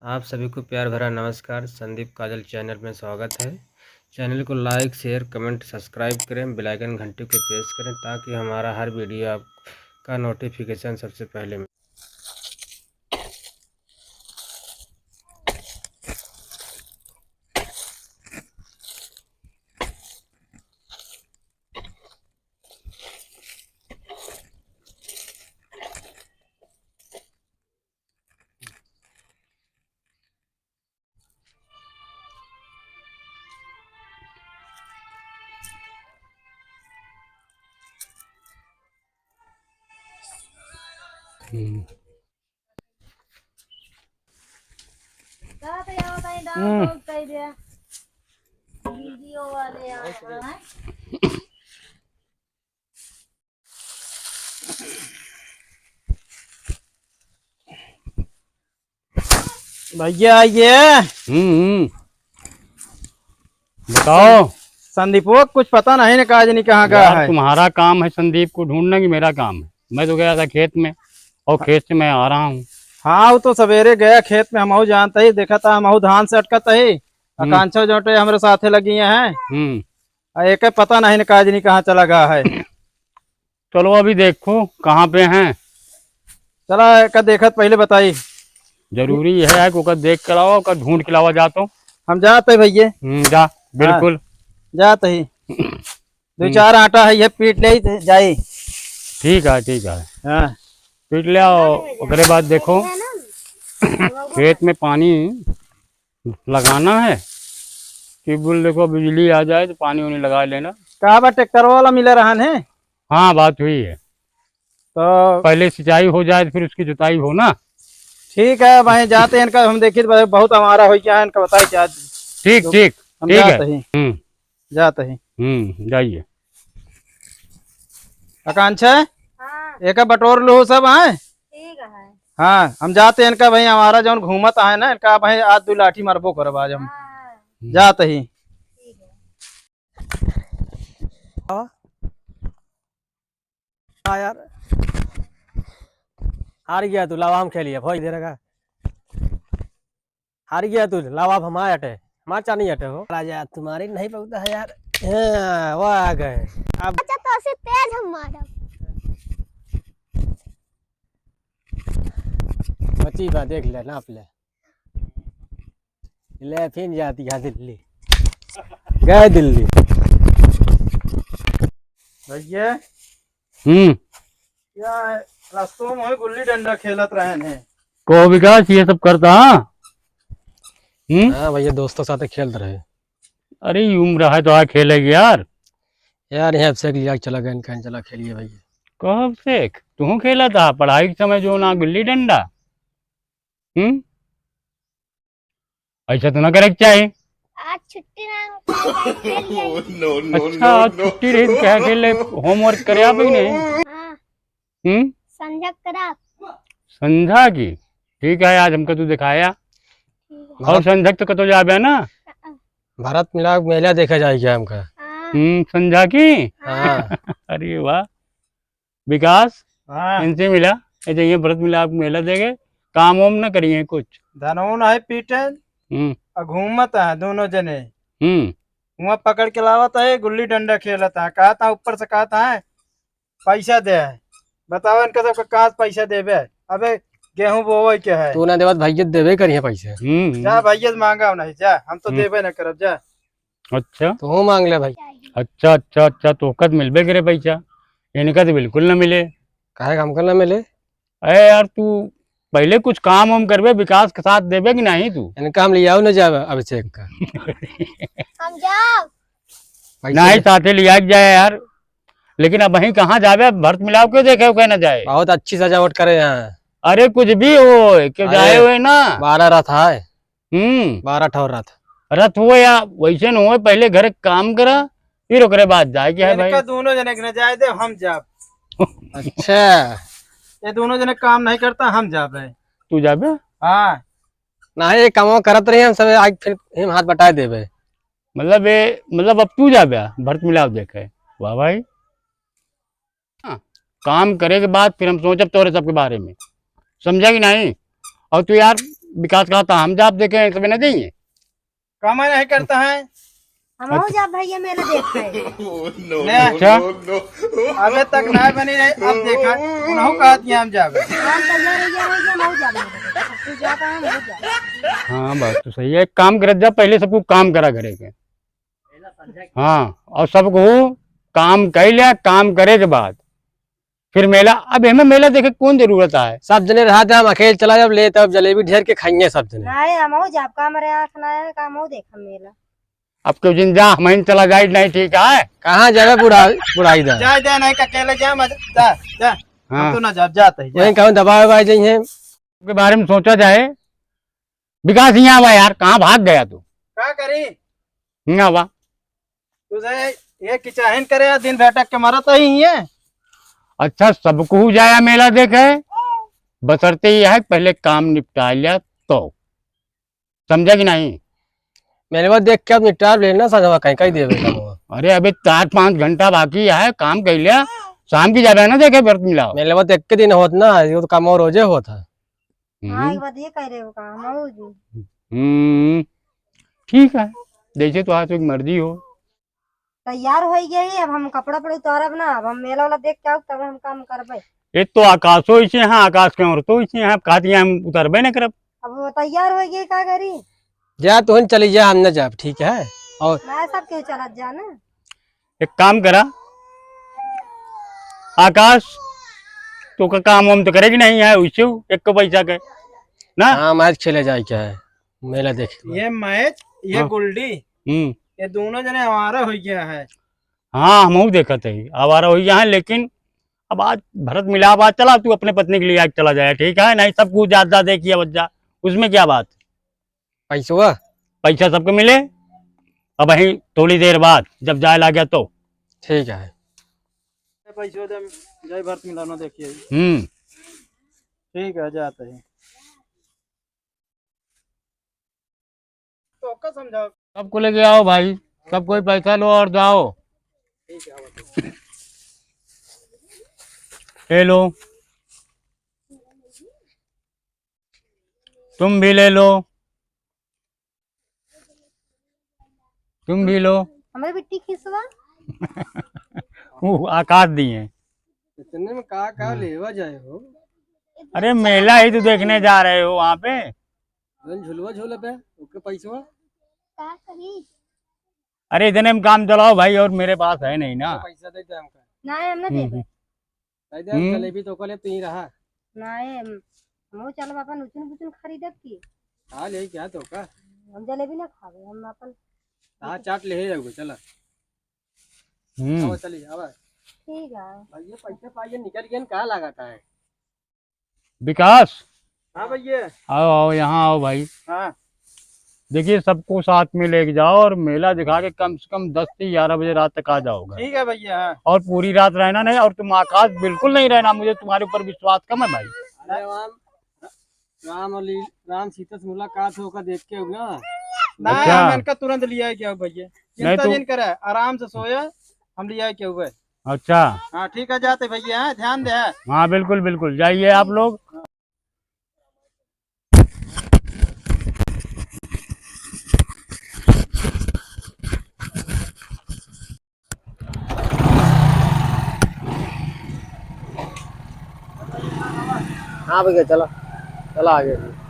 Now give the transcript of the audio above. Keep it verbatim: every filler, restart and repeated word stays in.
आप सभी को प्यार भरा नमस्कार। संदीप काजल चैनल में स्वागत है। चैनल को like, share, comment, subscribe करें, bell icon घंटी को press करें, ताकि हमारा हर video आपका notification सबसे पहले मिले। हम्म। का तो यार बताई, डाउनलोड कर दे। वीडियो वाले आ रहा है। भैया, ये हम्म, हम्म। बताओ। संदीपो, कुछ पता नहीं ना, काज नहीं कहाँ गया यार, है। तुम्हारा काम है संदीप को ढूंढना कि मेरा काम है? मैं तो गया था खेत में, और हाँ। खेत से मैं आ रहा हूँ। हाँ, वो तो सवेरे गया खेत में, हमहू जानते ही, देखा था, हमहू धान से अटकत ही। हम्म। आकांक्षा जोटे हमरे साथे लगी हैं। हम्म। आ, एक पता नहीं ना, काज नहीं कहाँ चला गया है। चलो अभी देखो कहाँ पे हैं। चला, एका देखत पहिले बताई। जरूरी है कि ओका देख के लावा, ओका ढूंढ के लावा जा तो। हम जात ही भैया। हम्म, जा, हाँ, बिल्कुल। जात ही। दो हम्म। चार आटा है, ये पीट ले जाई। ठीक है, ठीक है। हाँ। पीट ले आओ, ओकरे बाद देखो, खेत में पानी लगाना है। ट्यूबवेल देखो, बिजली आ जाए तो पानी उनी लगा लेना। का बा, ट्रैक्टर वाला मिले रहन है? हाँ, बात हुई है। तो पहले सिंचाई हो जाए तो फिर उसकी जुताई हो ना। ठीक है भाई, जाते हैं इनका, हम देखित भाई, बहुत हमारा हो गया है, इनका बताई क्या। ठीक, तो ठीक, हम ठीक जाते है। ही। हम्म। जाते ही। हम्म, जाइए। आकांक्षा, हाँ। एका बटोर लो सब, हैं? ठीक है। हाँ, हम जाते हैं इनका भाई, हमारा जौन घूमत है ना, इनका भाई आज दो लाठी मारबो करब आज हम। हाँ। जाते ही। ठीक है। हाँ यार, हार गया तू, लावा हम खेलिए, भोज दे रखा। हार गया तू, लावा अब हमारे अटे, हमार चानी अटे हो। राजा, तुम्हारी नहीं पकता है यार। हाँ, वो आ गए। अब अच्छा, तो ऐसे तेज हम मारब। बची बा, देख ले, नाप ले। ले, फिर जाती है दिल्ली। गए दिल्ली। भैया। हम्म। या रस्तों में गुल्ली डंडा खेलत रहन है। कहो विकास, ये सब करता, हाँ? हम्म? हाँ भैया, दोस्तों साथ खेलत रहे। अरे, ये उम्र है तो आ खेलेगी यार। यार, यहाँ से लिया के चला गए, कहीं चला खेलिए भैया। कब से? तू खेला था पढ़ाई के समय जो ना गुल्ली डंडा? हम्म? ऐसा तो ना करे के चाही। आज छुट्टी ना हो, खेल लिया। No, no, अच्छा, no, आज no। छुट्टी रही तो क्या खेल ले? Homework करे आप ही नहीं? हाँ। हम्म? संझा करा। संझा की? ठीक है, आज हमका तू दिखाया। ठीक है। और संझा तो कतो जाबे ना? हाँ। भरत मिलाप मेला देखा जाए क्या हमका? हाँ। हम्म, संझा की? हाँ। अरे वाह। विकास, हाँ। इनसे मिला, ये जइए भरत मिलाप मेला देखे, काम वाम न करिए कुछ। धनोन है पीटन, हम्म। और घूमत है दोनों जने। हम्म। वहाँ पकड़ के लावत है, गुल्ली डंडा खेलत है, कहत है ऊपर से कहत है, "पैसा दे है।" बताओ इनका सबका कहाँ से पैसा देबे? अबे गेहूं बोवे के है। तू ना देवत भैया देबे करिए पैसा। हम्म। जा भैया से मांगा नहीं, जा, हम तो हम्म। देबे न करब, जा। अच्छा। तू मांग ले भाई। अच्छा, अच्छा, अच्छा, तोहका त मिलबे करे पैसा, इनका तो बिल्कुल ना मिले। काहे का हमका ना मिले? अरे यार, तू पहले कुछ काम वाम करबे, विकास के साथ देबे कि नहीं तू? इनका हम लियाऊ ना जावे अभिषेक का। हम जाओ। पैसे नहीं, दे। साथे लिया के जाए यार, लेकिन अब वहीं कहाँ जावे, भरत मिलाप के देखे, ओके ना जाए। बहुत अच्छी सजावट करे यहाँ। अरे कुछ भी हो, क्यों अरे, जाए हुए ना। बारह रथ है। हम्म। बारह ठो रथ। रथ हो या वैसे न हो, पहले घर के काम करा, फिर ओकरे बाद जाए के है भाई। इनका दोनों जने के न जाए दे, हम जाब। अच्छा। ये दोनों जने काम नहीं करता, हम जाबे। तू जाबे? हाँ। नहीं, ये कमवा करत रही, हम सब आज फिर हम हाथ बटाए देबे। मतलब ये, मतलब अब तू जाबे, भरत मिलाप देखे। वाह भाई। हाँ, काम करे के बाद फिर हम सोचब तोरे सबके बारे में, समझा कि नहीं? और तू यार, विकास कहा था, हम जाब देखे, सब न देइहैं। काम नहीं करता है। हमहू अच्छा। जाब भैया मेला देखे। ले। अच्छा। अबे तक ना बनी रहे, अब देखा, उनहू कहत कि हम जाब। हम तैयार हो गया, हो गया, हमहू जाब। तू जाता है, हमहू जाब। हाँ, बात तो सही है। एक काम करत जा, पहले सबको काम करा घरे के। हाँ, और सबको काम कइ लिया, काम करे के बाद फिर मेला, अब एमे मेला देखे के कौन जरूरत है? सब जने रहत है, हम अकेले चला जाब, ले तब जलेबी ढेर के खाइहैं सब जने। नहीं, हमहू जाब, का हमरे आँख ना है, का हमहू देखब मेला। अब क्यों जिन जा, हम ही चला जाए, नहीं ठीक है। कहाँ जाबे बुढ़ा, बुढ़ाई दा? जा, जा, नहीं, अकेले जा, मत, जा, जा। हाँ। हम तो ना जाब, जाते हैं, जा। वहीं कहूँ दबाए उबाए जइहैं। के बारे में सोचा जाए। विकास, यहाँ आवा यार, कहाँ भाग गया तू? का करी? यहाँ आवा। तुझे ये किचाहिन करे या दिन भटक के मरत ही है। अच्छा, सबको जाया मेला देखे, बसरते ही है, पहले काम निपटा लिया तो। समझा कि नहीं? मेलवा देख के अब निपटार लेना, संझवा कहीं, कहीं देवे का हुआ। अरे, अबे चार पाँच घंटा बाकी है, काम कर लिया, शाम की जाबे ना देखे, व्रत मिलाओ। मेलवा देख के दिन होत ना, ये तो काम और रोजे होत है। हाँ, हम्म। ये बात ये कह रहे हो का, हम आओ जी। हम्म, ठीक है, जैसे तो आज एक मर्जी हो। तैयार हो गई, अब हम कपड़ा उपड़ा उतारब ना, अब हम मेला वाला देख के आउब, तब हम काम करबे। ये तो आकाशो इसे हैं, आकाश के औरतो इसे हैं, अब कहती हैं हम उतरबे न करब। अब वो तैयार हो गई, का करी? जा, तुहन चली जा, हम न जाब, ठीक है? और ना, सब केहू चलत जा ना। एक काम करा आकाश, तो का काम वाम तो करेगी नहीं है, उसे एक को पैसा के ना। हाँ, मैच खेले जाए क्या है, मेला देखे के बाद। ये मैच, ये हाँ। गुल्डी, हम्म। ये दोनों जने आवारा हो गया है। हाँ, हमहू देखत है, आवारा हो गया है, लेकिन अब आज भरत मिलाप, आज चला तू अपने पत्नी के लिए आज चला जाए, ठीक है? नहीं सब कुछ जात जात देखिए बच्चा, उसमें क्या बात? पैसवा? पैसा सबके मिले, अब वहीं थोड़ी देर बाद जब जाए लागे तो। ठीक है। पैसवा दे, जय भरत मिलाप देखिए। हम्म। ठीक है, जाते हैं। तो का समझाओ? सबको लेके आओ भाई, सब कोई पैसा लो और जाओ। ठीक है, आओ। ये लो, तुम भी ले लो, तुम भी लो। हमारे बिट्टी खिसवा। वो आकाश दिए। इतने में का का हाँ। लेवा जाए हो? अरे मेला ही तो देखने जा रहे हो वहाँ पे। झुलवा झूला पे, ओके पैसवा। का करी? अरे इतने में काम चलाओ भाई, और मेरे पास है नहीं ना। पैसा दे दे हमका। ना, हम ना हम्म, देबे। हम्म। दे दे, हम हम्म। जलेबी तो को ले, तू ही रहा। ना, हम, हम चलब अपन उचुन बुचुन खरीदब की। हाँ, ले क्या तो का? हम जलेबी ना खाबे, हम अपन हाँ, चाट ले जाओगे, चला। हम्म। आवा, चली, आवा। ठीक है। भाई, ये पैसे पाइए निकल गए, कहाँ लगाता है? विकास। हाँ भैया। आओ, आओ, यहाँ आओ भाई। हाँ। देखिए, सबको साथ में लेके जाओ और मेला दिखा के कम से कम दस से ग्यारह बजे रात तक आ जाओगा। ठीक है भैया, हाँ। और पूरी रात रहना नहीं, और तुम आकाश बिल्कुल नहीं रहना, मुझे तुम्हारे ऊपर विश्वास कम है भाई। अरे राम, राम और ली-, राम सीता से मुलाकात होकर देख के आऊ ना। ना, अच्छा। हम इनका तुरंत लिया के आऊ भैया, नहीं चिंता तो जिन करे, आराम से सोया, हम लिया के आऊ। अच्छा। हाँ, ठीक है, जाते भैया, हाँ, ध्यान दे। हाँ, बिल्कुल, बिल्कुल, जाइए आप लोग। हाँ भैया, चला, चला आगे।